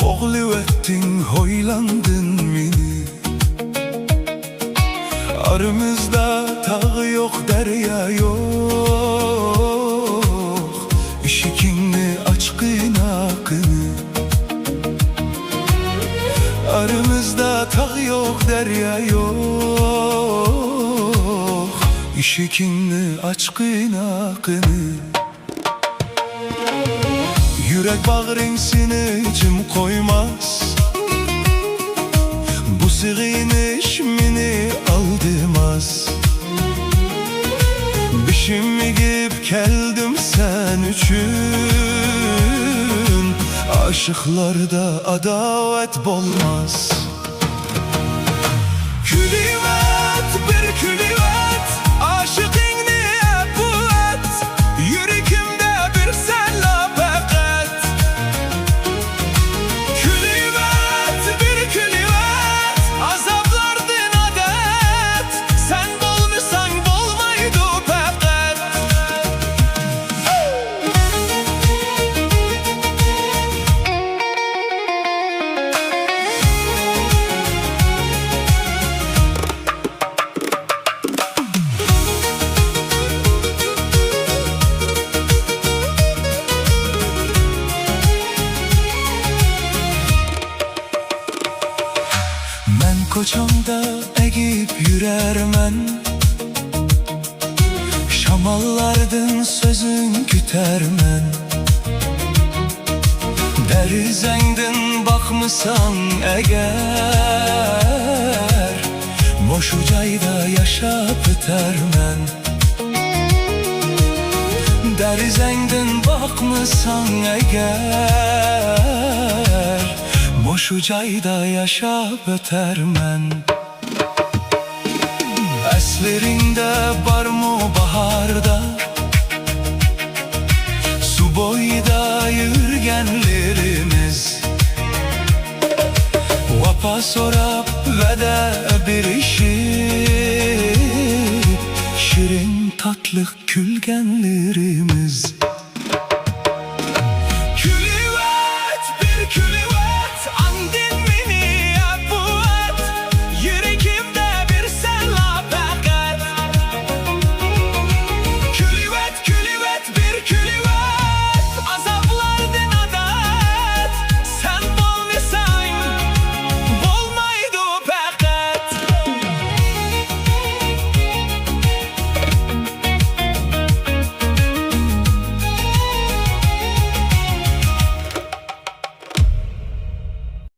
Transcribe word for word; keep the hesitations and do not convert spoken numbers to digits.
ئوغلىۋەتتىڭ ھويلاڭدىن مېنى. ئارىمىزدا تاغ يوق، دەريا يوق، ئىشىكىڭنى ئاچقىنا قېنى. ئارىمىزدا تاغ يوق، دەريا يوق، ئىشىكىڭنى ئاچقىنا قېنى. يۈرەك باغرىڭ سېنى جىم قويماس، بۇ سېغىنىش مېنى ئالدىماس. بېشىم ئېگىپ كەلدىم سەن ئۈچۈن، ئاشىقلاردا ئاداۋەت بولماس. كۈلۈۋەت، بىر كۈلۈۋەت، ئاشىقىڭنى ئەپۇ ئەت، يۈرىكىمدە بىر سەنلا پەقەت. كۈلۈۋەت، بىر كۈلۈۋەت، ئازابلاردىن ئادەت، سەن بولمىساڭ بولمايدۇ پەقەت. مەن كوچاڭدا ئەگىپ يۈرەرمەن، شاماللاردىن سۆزۈڭ كۈتەرمەن. دېرىزەڭدىن باقمىساڭ ئەگەر، مۇشۇ جايدا ياشاپ ئۆتەرمەن. دېرىزەڭدىن باقمىساڭ ئەگەر، مۇشۇ جايدا ياشاپ ئۆتەرمەن. ئەسلىرىڭدە بارمۇ باھاردا سۇ بويىدا يۈرگەنلىرىمىز؟ ۋاپا سوراپ، ۋەدە بېرىشىپ، شېرىن تاتلىق كۈلگەنلىرىمىز.